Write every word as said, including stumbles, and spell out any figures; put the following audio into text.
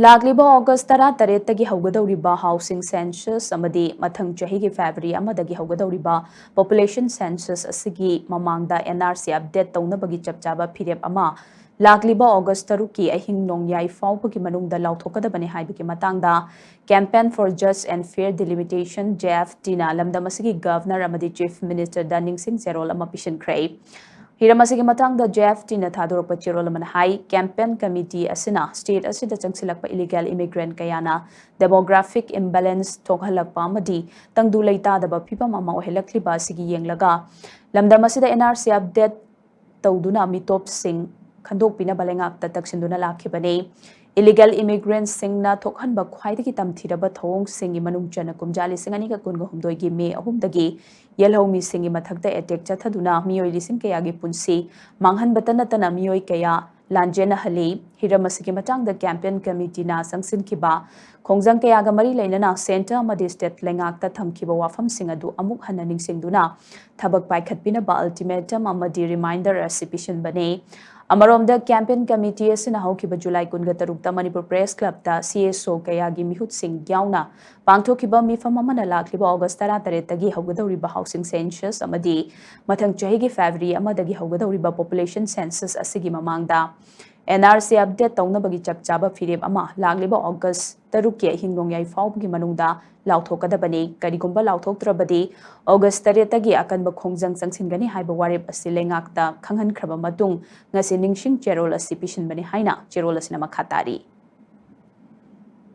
ꯂꯥꯛꯂꯤꯕ August ꯇꯔꯥꯇꯔꯦꯠꯇꯒꯤ ꯍꯧꯒꯗꯧꯔꯤꯕ housing census ꯑꯃꯗꯤ ꯃꯊꯪ ꯆꯍꯤꯒꯤ ꯐꯦꯕ꯭ꯔꯨꯋꯥꯔꯤ ꯑꯃꯗꯒꯤ ꯍꯧꯒꯗꯧꯔꯤꯕ population census ꯑꯁꯤꯒꯤ ꯃꯃꯥꯡꯗ N R C update ꯇꯧꯅꯕꯒꯤ ꯆꯞ ꯆꯥꯕ ꯐꯤꯔꯦꯞ ꯑꯃ ꯂꯥꯛꯂꯤꯕ ꯑꯣꯒꯁ ꯇꯔꯨꯛꯀꯤ ꯑꯍꯤꯡ ꯅꯣꯡꯌꯥꯏ ꯐꯥꯎꯕꯒꯤ ꯃꯅꯨꯡꯗ ꯂꯥꯎꯊꯣꯛꯀꯗꯕꯅꯤ ꯍꯥꯏꯕꯒꯤ ꯃꯇꯥꯡꯗ Campaign for Just and Fair Delimitation, J F T, ꯅ ꯂꯝꯗꯝ ꯑꯁꯤꯒꯤ ꯒꯚꯔꯅꯔ ꯑꯃꯗꯤ ꯆꯤꯐ ꯃꯤꯅꯤꯁꯇꯔꯗ ꯅꯤꯡꯁꯤꯡ ꯆꯦꯔꯣꯜ ꯑꯃ ꯄꯤꯁꯤꯟꯈ꯭ꯔꯦ꯫ ꯍꯤꯔꯝ ꯑꯁꯤꯒꯤ ꯃꯇꯥꯡꯗ J F T ꯅ ꯊꯥꯗꯣꯔꯛꯄ ꯆꯦꯔꯣꯜ ꯑꯃꯅ ꯍꯥꯏ, campaign committee ꯑꯁꯤꯅ state ꯑꯁꯤꯗ ꯆꯪꯁꯤꯜꯂꯛꯄ illegal immigrant ꯀꯌꯥꯅ demographic imbalance ꯊꯣꯛꯍꯜꯂꯛꯄ ꯑꯃꯗꯤ ꯇꯪꯗꯨ ꯂꯩꯇꯥꯗꯕ ꯐꯤꯕꯝ ꯑꯃ ꯑꯣꯏꯍꯜꯂꯛꯂꯤꯕ ꯑꯁꯤꯒꯤ ꯌꯦꯡꯂꯒ ꯂꯝꯗꯝ ꯑꯁꯤꯗ N R C update ꯇꯧꯗꯨꯅ ꯃꯤꯇꯣꯞꯁꯤꯡ ꯈꯟꯗꯣꯛꯄꯤꯅꯕ ꯂꯩꯉꯥꯛꯇ ꯇꯛꯁꯤꯟꯗꯨꯅ ꯂꯥꯛꯈꯤꯕꯅꯤ꯫ Illegal immigrantꯁꯤꯡꯅ ꯊꯣꯛꯍꯟꯕ ꯈ꯭ꯋꯥꯏꯗꯒꯤ ꯇꯝꯊꯤꯔꯕ ꯊꯧꯑꯣꯡꯁꯤꯡꯒꯤ ꯃꯅꯨꯡ ꯆꯟꯅ ꯀꯨꯝꯖꯥ ꯂꯤꯁꯤꯡ ꯑꯅꯤꯒ ꯀꯨꯟꯒ ꯍꯨꯝꯗꯣꯏꯒꯤ ꯃꯦ ꯑꯍꯨꯝꯗꯒꯤ ꯌꯦꯜꯍꯧꯃꯤꯁꯤꯡꯒꯤ ꯃꯊꯛꯇ attack ꯆꯠꯊꯗꯨꯅ ꯃꯤꯑꯣꯏ ꯂꯤꯁꯤꯡ ꯀꯌꯥꯒꯤ ꯄꯨꯟꯁꯤ ꯃꯥꯡꯍꯟꯕꯇ ꯅꯠꯇꯅ ꯃꯤꯑꯣꯏ ꯀꯌꯥ ꯂꯥꯟꯖꯦꯟꯅꯍꯜꯂꯤ꯫ ꯍꯤꯔꯝ ꯑꯁꯤꯒꯤ ꯃꯇꯥꯡꯗ campaign committeeꯅ ꯆꯪꯁꯤꯟꯈꯤꯕ ꯈꯣꯡꯖꯪ ꯀꯌꯥꯒ ꯃꯔꯤ ꯂꯩꯅꯅ centre ꯑꯃꯗꯤ state ꯂꯩꯉꯥꯛꯇ ꯊꯝꯈꯤꯕ ꯋꯥꯐꯝꯁꯤꯡ ꯑꯗꯨ ꯑꯃꯨꯛ ꯍꯟꯅ ꯅꯤꯡꯁꯤꯡꯗꯨꯅ ꯊꯕꯛ ꯄꯥꯏꯈꯠꯄꯤꯅꯕ ultimatum ꯑꯃꯗꯤ reminder ꯑꯁꯤ ꯄꯤꯁꯤꯟꯕꯅꯤ꯫ ꯑꯃꯔꯣꯝꯗ campaign committee ꯑꯁꯤꯅ ꯍꯧꯈꯤꯕ ꯖꯨꯂꯥꯏ ꯀꯨꯟꯒ ꯇꯔꯨꯛꯇ Manipur press clubꯇ C S O ꯀꯌꯥꯒꯤ ꯃꯤꯍꯨꯠꯁꯤꯡ ꯌꯥꯎꯅ ꯄꯥꯡꯊꯣꯛꯈꯤꯕ ꯃꯤꯐꯝ ꯑꯃꯅ ꯂꯥꯛꯂꯤꯕ ꯑꯣꯒꯁ ꯇꯔꯥꯇꯔꯦꯠꯇꯒꯤ ꯍꯧꯒꯗꯧꯔꯤꯕ housing census ꯑꯃꯗꯤ ꯃꯊꯪ ꯆꯍꯤꯒꯤ ꯐꯦꯕ꯭ꯔꯨꯋꯥꯔꯤ ꯑꯃꯗꯒꯤ ꯍꯧꯒꯗꯧꯔꯤꯕ population census ꯑꯁꯤꯒꯤ ꯃꯃꯥꯡꯗ N R C update ꯇꯧꯅꯕꯒꯤ ꯆꯞ ꯆꯥꯕ ꯐꯤꯔꯦꯞ ꯑꯃ ꯂꯥꯛꯂꯤꯕ ꯑꯣꯒꯁ ꯇꯔꯨꯛꯀꯤ ꯑꯍꯤꯡ ꯅꯣꯡꯌꯥꯏ ꯐꯥꯎꯕꯒꯤ ꯃꯅꯨꯡꯗ ꯂꯥꯎꯊꯣꯛꯀꯗꯕꯅꯤ꯫ ꯀꯔꯤꯒꯨꯝꯕ ꯂꯥꯎꯊꯣꯛꯇ꯭ꯔꯕꯗꯤ ꯑꯣꯒꯁ ꯇꯔꯦꯠꯇꯒꯤ ꯑꯀꯟꯕ ꯈꯣꯡꯖꯪ ꯆꯪꯁꯤꯟꯒꯅꯤ ꯍꯥꯏꯕ ꯋꯥꯔꯦꯞ ꯑꯁꯤ ꯂꯩꯉꯥꯛꯇ ꯈꯪꯍꯟꯈ꯭ꯔꯕ ꯃꯇꯨꯡ ꯉꯁꯤ ꯅꯤꯡꯁꯤꯡ ꯆꯦꯔꯣꯜ ꯑꯁꯤ ꯄꯤꯁꯤꯟꯕꯅꯤ ꯍꯥꯏꯅ ꯆꯦꯔꯣꯜ ꯑꯁꯤꯅ ꯃꯈꯥ ꯇꯥꯔꯤ꯫